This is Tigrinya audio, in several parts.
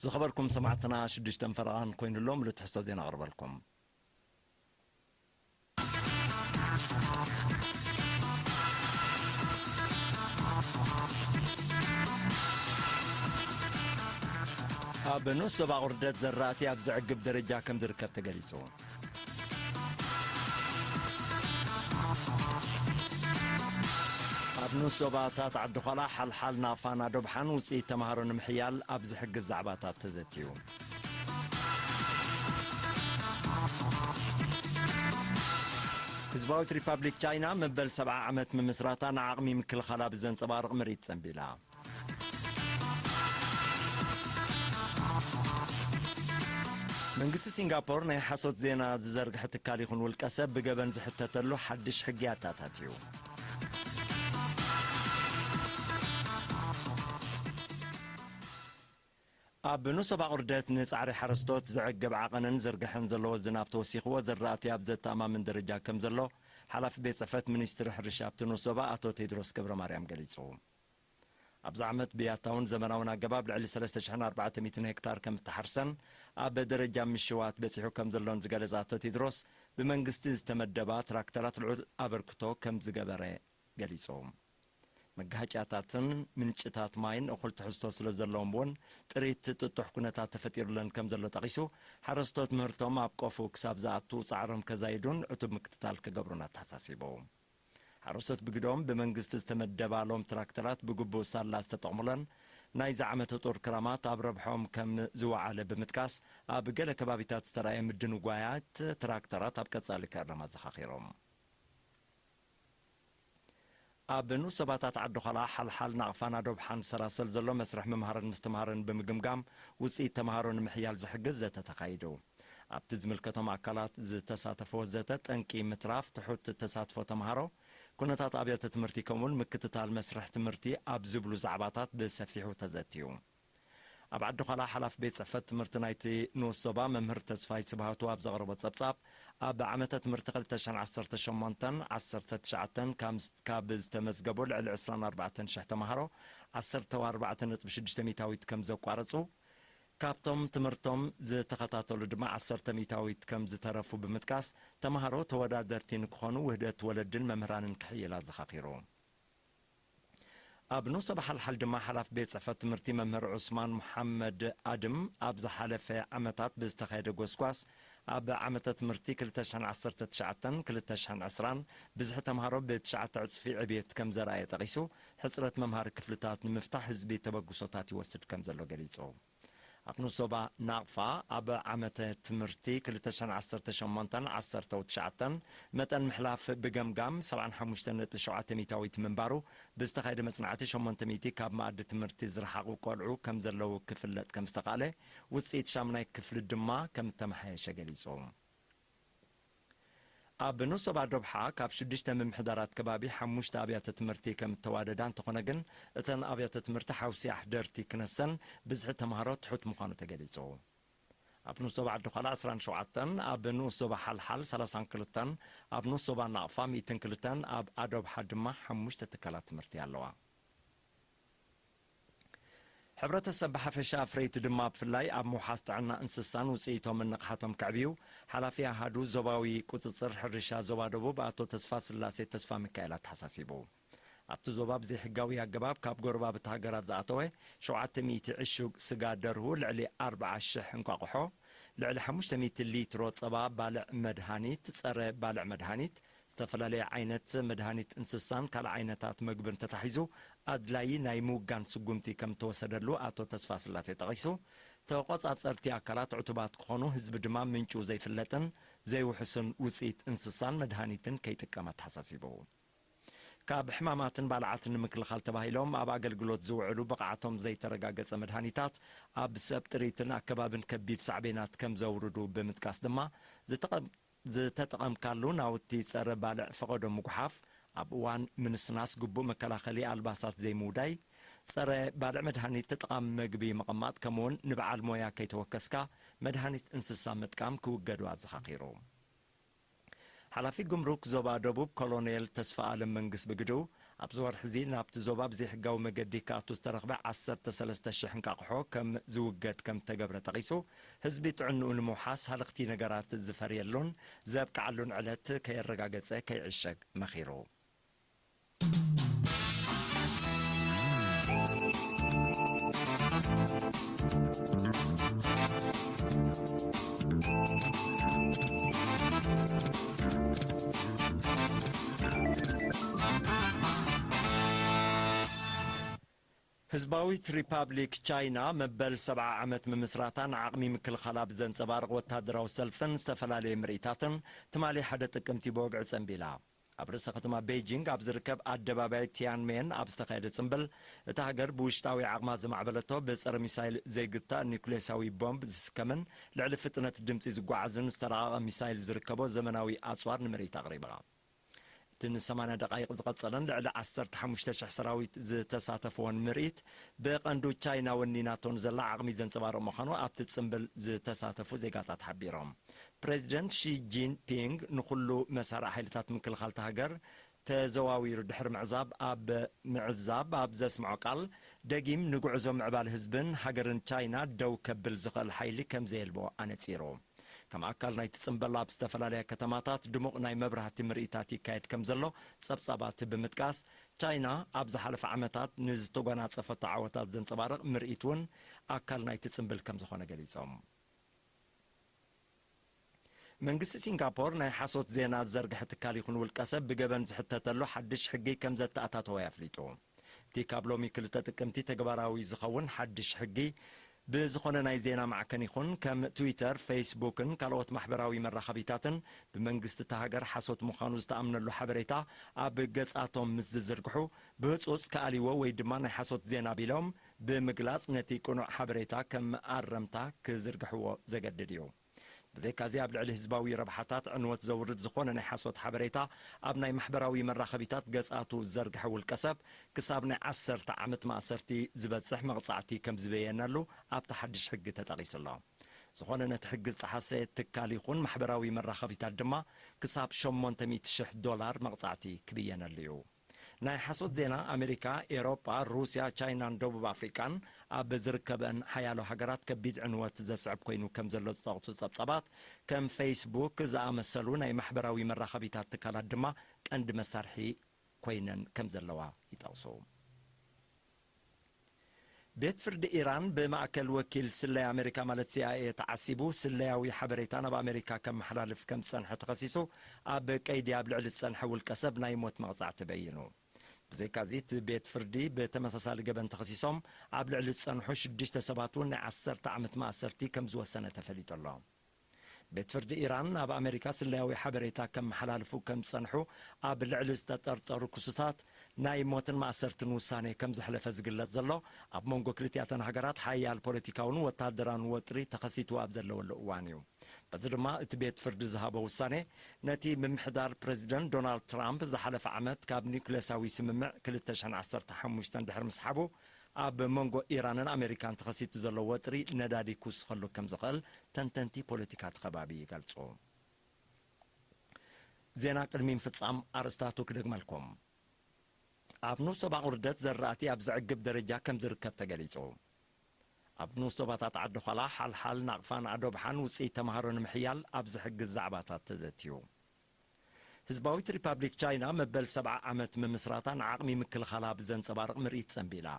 ዝኸበርኩም ሰማዕትና ሽዱሽተ ፈረቓን ኮይኑሎ ምሉእ ትሕዝቶ ዜና ኣቕርበልኩም። ኣብ ንኡስ ዞባ ቁርደት ዘራእቲ ኣብ ዘዕግብ ደረጃ ከም ዝርከብ ተገሊጹ። ኣብ ንኡስ ዞባታት ዓዲ ዃላ፣ ሓልሓል፣ ናቕፋን ኣዶብሓን ውጽኢት ተምሃሮ ንምሕያል ኣብ ዝሕግዝ ዛዕባታት ተዘትዩ። ህዝባዊት ሪፓብሊክ ቻይና መበል ሰብዓ ዓመት ምምስራታ ንዓቕሚ ምክልኻላ ብዘንጸባርቕ ምርኢት ጸንቢላ። መንግስቲ ሲንጋፖር ናይ ሓሶት ዜና ዝዘርግሐ ትካል ይኹን ውልቀ ሰብ ብገበን ዝሕተተሉ ሓድሽ ሕጊ ኣተኣታትዩ። ኣብ ንሶባ ቁርደት ንጻዕሪ ሓረስቶት ዘዕግብ ዓቐንን ዝርግሐን ዘለዎ ዝናብ ተወሲኽዎ፣ ዝራእቲ ኣብ ዘተኣማምን ደረጃ ከም ዘሎ ሓላፊ ቤት ጽሕፈት ሚኒስትሪ ሕርሻ ኣብቲ ንሶባ ኣቶ ቴድሮስ ገብረ ማርያም ገሊጹ። ኣብዚ ዓመት ብያታውን ዘመናውን ኣገባብ ልዕሊ ሰለስተ ሽሕን ኣርባዕተ ሚእትን ሄክታር ከም እተሓርሰን ኣብ ደረጃ ምሽዋት በጺሑ ከም ዘሎን ዝገለጸ ኣቶ ቴድሮስ፣ ብመንግስቲ ዝተመደባ ትራክተራት ልዑል ኣበርክቶ ከም ዝገበረ ገሊጹ። መጋሃጭያታትን ምንጭታት ማይን እኹል ትሕዝቶ ስለ ዘለዎም እውን ጥሪት ጥጡሕ ኩነታት ተፈጢሩለን ከም ዘሎ ጠቒሱ፣ ሓረስቶት ምህርቶም ኣብ ቆፉ ክሳብ ዝኣቱ ጻዕሮም ከዛይዱን ዕቱብ ምክትታል ክገብሩን ኣተሓሳሲቡ። ሓረስቶት ብግደኦም ብመንግስቲ ዝተመደባሎም ትራክተራት ብግቡእ ሳላ ዝተጠቕሙለን ናይዚ ዓመት ጡር ክራማት ኣብ ረብሖም ከም ዝወዓለ ብምጥቃስ፣ ኣብ ገለ ከባቢታት ዝተራእየ ምድንጓያት ትራክተራት ኣብ ቀጻሊ ክእረም ኣዘኻኺሮም። ኣብ ንኡስ ዞባታት ዓዲ ዃላ፣ ሓልሓል፣ ናቕፋን ኣዶብሓን ሰላሰል ዘሎ መስርሕ ምምሃርን ምስትምሃርን ብምግምጋም ውፅኢት ተምሃሮ ንምሕያል ዝሕግዝ ዘተ ተኻይዱ። ኣብቲ ዝምልከቶም ኣካላት ዝተሳተፍዎ ዘተ፣ ጠንቂ ምትራፍ፣ ትሑት ተሳትፎ ተምሃሮ፣ ኩነታት ኣብያተ ትምህርቲ ከምኡውን ምክትታል መስርሕ ትምህርቲ ኣብ ዝብሉ ዛዕባታት ብሰፊሑ ተዘትዩ። ኣብ ዓዲ ዃላ ሓላፊ ቤት ጽሕፈት ትምህርቲ ናይቲ ንኡስ ዞባ መምህር ተስፋይ ስብሃቱ ኣብ ዘቕረቦ ጸብጻብ፣ ኣብ ዓመተ ትምህርቲ ክልተ ሽሕን ዓሰርተ ሸሞንተን ዓሰርተ ትሽዓተን ካብ፣ ካብ ዝተመዝገቡ ልዕሊ ዕስራን ኣርባዕተን ሽሕ ተምሃሮ፣ ዓሰርተ ኣርባዕተ ነጥቢ ሽዱሽተ ሚእታዊት ከም ዘቋረጹ፣ ካብቶም ትምህርቶም ዝተኸታተሉ ድማ ዓሰርተ ሚእታዊት ከም ዝተረፉ ብምጥቃስ፣ ተምሃሮ ተወዳደርቲ ንክኾኑ ውህደት ወለድን መምህራንን ክሕይል ኣዘኻኺሩ። ኣብ ንኡስ ዞባ ሓልሓል ድማ ሓላፊ ቤት ጽሕፈት ትምህርቲ መምህር ዑስማን መሓመድ ኣድም፣ ኣብ ዝሓለፈ ዓመታት ብዝተኻየደ ጎስጓስ፣ ኣብ ዓመተ ትምህርቲ ክልተ ሽሕን ዓሰርተ ትሽዓተን ክልተ ሽሕን ዕስራን ብዝሒ ተምሃሮ ብትሽዓተ ዕጽፊ ዕብየት ከም ዘርኣየ ጠቒሱ፣ ሕጽረት መምሃሪ ክፍልታት ንምፍታሕ ህዝቢ ተበግሶታት ይወስድ ከም ዘሎ ገሊጹ። ኣብ ንኡስ ዞባ ናቕፋ፣ ኣብ ዓመተ ትምህርቲ ክልተ ሽሕን ዓሰርተ ሸሞንተን ዓሰርተ ትሽዓተን መጠን ምሕላፍ ብገምጋም ሰብዓን ሓሙሽተን ነጥቢ ሸውዓተ ሚእታዊት ምንባሩ ብዝተኻየደ መጽናዕቲ፣ ሸሞንተ ሚእቲ ካብ መኣዲ ትምህርቲ ዝረሓቑ ቆልዑ ከም ዘለዉ ክፍለጥ ከም ዝተኻእለ፣ ውጽኢት ሻምናይ ክፍሊ ድማ ከም እተመሓየሸ ገሊጹ። ኣብ ንኡስ ዞባ ዶብሓ ካብ ሽዱሽተ ምምሕዳራት ከባቢ ሓሙሽተ ኣብያተ ትምህርቲ ከም እተዋደዳ እንተኾነ ግን፣ እተን ኣብያተ ትምህርቲ ሓውሲ ኣሕደርቲ ክነሰን ብዝሒ ተምሃሮ ትሑት ምዃኑ ተገሊጹ። ኣብ ንኡስ ዞባ ዓዲ ዃላ ዕስራን ሸውዓተን፣ ኣብ ንኡስ ዞባ ሓልሓል ሰላሳን ክልተን፣ ኣብ ንኡስ ዞባ ናቕፋ ሚእትን ክልተን፣ ኣብ ኣዶብሓ ድማ ሓሙሽተ ትካላት ትምህርቲ ኣለዋ። ሕብረተሰብ ብሓፈሻ፣ ኣፍረይቲ ድማ ብፍላይ፣ ኣብ ምውሓስ ጥዕና እንስሳን ውፅኢቶምን ንቕሓቶም ከዕብዩ፣ ሓላፊ ኣሃዱ ዞባዊ ቁፅፅር ሕርሻ ዞባ ደቡብ ኣቶ ተስፋ ስላሴ ተስፋ ሚካኤል ኣተሓሳሲቡ። ኣብቲ ዞባ ብዘይሕጋዊ ኣገባብ ካብ ጎረባብቲ ሃገራት ዝኣተወ ሸውዓተ ሚእቲ ዕሹግ ስጋ ደርሁ፣ ልዕሊ ኣርብዓ ሽሕ እንቋቑሖ፣ ልዕሊ ሓሙሽተ ሚእቲ ሊትሮ ጸባ፣ ባልዕ መድሃኒት፣ ጸረ ባልዕ መድሃኒት፣ ዝተፈላለየ ዓይነት መድሃኒት እንስሳን ካልእ ዓይነታት መግብን ተታሒዙ ኣድላዪ ናይ ምውጋን ስጉምቲ ከም እተወሰደሉ ኣቶ ተስፋስላሴ ጠቒሱ፣ ተቖጻጸርቲ ኣካላት ዕቱባት ክኾኑ፣ ህዝቢ ድማ ምንጩ ዘይፍለጥን ዘይውሑስን ውጽኢት እንስሳን መድሃኒትን ከይጥቀም ኣተሓሳሲቡ። ካብ ሕማማትን ባልዓትን ንምክልኻል ተባሂሎም ኣብ ኣገልግሎት ዝውዕሉ ብቕዓቶም ዘይተረጋገጸ መድሃኒታት ኣብ ሰብ ጥሪትን ኣከባብን ከቢድ ሳዕቤናት ከም ዘውርዱ ብምጥቃስ ድማ፣ ዝተቐም-፣ ዝተጠቐምካሉ ናውቲ ጸረ ባልዕ ፈቐዶ ምጉሓፍ፣ ኣብ እዋን ምንስናስ ግቡእ መከላኸሊ ኣልባሳት ዘይምውዳይ፣ ጸረ ባልዕ መድሃኒት ተጠቓሚ መግቢ ምቕማጥ፣ ከምኡውን ንበዓል ሞያ ከይተወከስካ መድሃኒት እንስሳ ምጥቃም ክውገዱ ኣዘኻኺሩ። ሓላፊ ጉምሩክ ዞባ ደቡብ ኮሎኔል ተስፋ ኣለም መንግስ ብግዱ፣ ኣብዚ ወርሒ እዚ ናብቲ ዞባ ብዘይሕጋዊ መገዲ ክኣቱ ዝተረኽበ ዓሰርተ ሰለስተ ሽሕ እንቃቕሖ ከም ዝውገድ ከም ዝተገብረ ጠቒሱ፣ ህዝቢ ጥዕንኡ ንምውሓስ ሃለኽቲ ነገራት ዝፈርየሉን ዘብቅዓሉን ዕለት ከየረጋገጸ ከይዕሸግ መኺሩ። ህዝባዊት ሪፓብሊክ ቻይና መበል ሰብዓ ዓመት ምምስራታን ዓቕሚ ምክልኻላ ብዘንጸባርቕ ወታደራዊ ሰልፍን ዝተፈላለየ ምርኢታትን፣ ትማሊ ሓደ ጥቅምቲ ብወግዒ ጸንቢላ። ኣብ ርእሰ ከተማ ቤይጂንግ ኣብ ዝርከብ ኣደባባይ ቲያንሜን ኣብ ዝተኻየደ ጽምብል፣ እታ ሃገር ብውሽጣዊ ዓቕማ ዘማዕበለቶ ብጸረ ሚሳይል ዘይግታእ ኒኩሌሳዊ ቦምብ ዝስከምን ልዕሊ ፍጥነት ድምጺ ዝጓዓዝን ዝተራቐቐ ሚሳይል ዝርከቦ ዘመናዊ ኣጽዋር ንምርኢት ኣቕሪባ። እቲ ንሰማንያ ደቓይቕ ዝቐጸለን ልዕሊ ዓሰርተ ሓሙሽተ ሽሕ ሰራዊት ዝተሳተፍዎን ምርኢት፣ ብቐንዱ ቻይና ወኒናቶ ንዘላ ዓቕሚ ዘንጸባርቕ ምዃኑ ኣብቲ ጽምብል ዝተሳተፉ ዜጋታት ሓቢሮም። ፕሬዚደንት ሺ ጂንፒንግ ንኹሉ መሳርዕ ሓይልታት ምክልኻል እታ ሃገር ተዘዋዊሩ ድሕሪ ምዕዛብ ኣብ ምዕዛብ ኣብ ዘስምዖ ቃል፣ ደጊም ንጉዕዞ ምዕባል ህዝብን ሃገርን ቻይና ደው ከብል ዝኽእል ሓይሊ ከም ዘየልቦ ኣነጺሩ። ከም ኣካል ናይቲ ጽምበል ኣብ ዝተፈላለያ ከተማታት ድሙቕ ናይ መብራህቲ ምርኢታት ይካየድ ከም ዘሎ ጸብጻባት ብምጥቃስ፣ ቻይና ኣብ ዝሓለፈ ዓመታት ንዝተጎናጸፈቶ ዓወታት ዘንጸባርቕ ምርኢት እውን ኣካል ናይቲ ጽምብል ከም ዝኾነ ገሊጾም። መንግስቲ ሲንጋፖር ናይ ሓሶት ዜና ዝዘርግሐ ትካል ይኹን ውልቀ ሰብ ብገበን ዝሕተተሉ ሓድሽ ሕጊ ከም ዘተኣታተወ ኣፍሊጡ። እቲ ካብ ሎሚ ክልተ ጥቅምቲ ተግባራዊ ዝኸውን ሓድሽ ሕጊ፣ ብዝኾነ ናይ ዜና ማዕከን ይኹን ከም ትዊተር፣ ፌስቡክን ካልኦት ማሕበራዊ መራኸቢታትን ብመንግስቲ እታ ሃገር ሓሶት ምዃኑ ዝተኣምነሉ ሓበሬታ ኣብ ገጻቶም ምስ ዝዝርግሑ፣ ብህጹጽ ክኣልይዎ ወይ ድማ ናይ ሓሶት ዜና ቢሎም ብምግላጽ ነቲ ቅኑዕ ሓበሬታ ከም ኣረምታ ክዝርግሕዎ ዘገድድ እዩ። ብዘይካዚ ኣብ ልዕሊ ህዝባዊ ረብሓታት ዕንወት ዘውርድ ዝኾነ ናይ ሓሶት ሓበሬታ ኣብ ናይ ማሕበራዊ መራኸቢታት ገጻቱ ዝዘርግሐ ውልቀ ሰብ ክሳብ ናይ ዓሰርተ ዓመት ማእሰርቲ ዝበጽሕ መቕጻዕቲ ከም ዝበየነሉ ኣብቲ ሓድሽ ሕጊ ተጠቒሱ ኣሎ። ዝኾነ ነቲ ሕጊ ዝጠሓሰ ትካል ይኹን ማሕበራዊ መራኸቢታት ድማ ክሳብ ሸሞንተ ሚእቲ ሽሕ ዶላር መቕጻዕቲ ክብየነሉ እዩ። ናይ ሓሶት ዜና ኣሜሪካ፣ ኤሮጳ፣ ሩስያ፣ ቻይናን ደቡብ ኣፍሪቃን ኣብ ዝርከበን ሓያሎ ሃገራት ከቢድ ዕንወት ዘስዕብ ኮይኑ ከም ዘሎ ዝጠቕሱ ጸብጻባት፣ ከም ፌስቡክ ዝኣመሰሉ ናይ ማሕበራዊ መራኸቢታት ትካላት ድማ ቀንዲ መሳርሒ ኮይነን ከም ዘለዋ ይጠቕሱ። ቤት ፍርዲ ኢራን ብማእከል ወኪል ስለያ ኣሜሪካ ማለት ሲ ኣይ ኤ ተዓሲቡ ስለያዊ ሓበሬታ ናብ ኣሜሪካ ከመሓላልፍ ከም ዝጸንሐ ተኸሲሱ ኣብ ቀይዲ ኣብ ልዕሊ ዝጸንሐ ውልቀ ሰብ ናይ ሞት መቕጻዕቲ በይኑ። ብዘይካዚ እቲ ቤት ፍርዲ ብተመሳሳሊ ገበን ተኸሲሶም ኣብ ልዕሊ ዝጸንሑ ሽዱሽተ ሰባት እውን ናይ ዓሰርተ ዓመት ማእሰርቲ ከም ዝወሰነ ተፈሊጡ ኣሎ። ቤት ፍርዲ ኢራን ኣብ ኣሜሪካ ስለያዊ ሓበሬታ ከመሓላልፉ ከም ዝጸንሑ ኣብ ልዕሊ ዝተጠርጠሩ ክሱታት ናይ ሞትን ማእሰርትን ውሳኔ ከም ዘሕለፈ ዝግለጽ ዘሎ ኣብ መንጎ ክልቲኣተን ሃገራት ሓያል ፖለቲካውን ወታደራውን ወጥሪ ተኸሲቱ ኣብ ዘለወሉ እዋን እዩ። በዚ ድማ እቲ ቤት ፍርዲ ዝሃቦ ውሳኔ ነቲ ምምሕዳር ፕሬዚደንት ዶናልድ ትራምፕ ዝሓለፈ ዓመት ካብ ኒውክሌሳዊ ስምምዕ ክልተ ሽሕን ዓሰርተ ሓሙሽተን ድሕሪ ምስሓቡ ኣብ መንጎ ኢራንን ኣሜሪካን ተኸሲቱ ዘሎ ወጥሪ ነዳዲ ክውስኸሉ ከም ዝኽእል ተንተንቲ ፖለቲካ እቲ ከባቢ ይገልጹ። ዜና ቅድሚ ምፍጻም ኣርእስታቱ ክደግመልኩም። ኣብ ንኡስ ዞባ ቁርደት ዘራእቲ ኣብ ዘዕግብ ደረጃ ከም ዝርከብ ተገሊጹ። ኣብ ንኡስ ዞባታት ዓዲ ዃላ፣ ሓልሓል፣ ናቕፋን ኣዶብሓን ውጽኢት ተምሃሮ ንምሕያል ኣብ ዝሕግዝ ዛዕባታት ተዘትዩ። ህዝባዊት ሪፓብሊክ ቻይና መበል ሰብዓ ዓመት ምምስራታ ንዓቕሚ ምክልኻላ ብዘንጸባርቕ ምርኢት ጸንቢላ።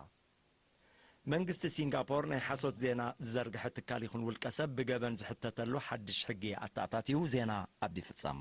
መንግስቲ ሲንጋፖር ናይ ሓሶት ዜና ዝዘርግሐ ትካል ይኹን ውልቀ ሰብ ብገበን ዝሕተተሉ ሓድሽ ሕጊ ኣተኣታትዩ። ዜና ኣብዲ ፍጸም።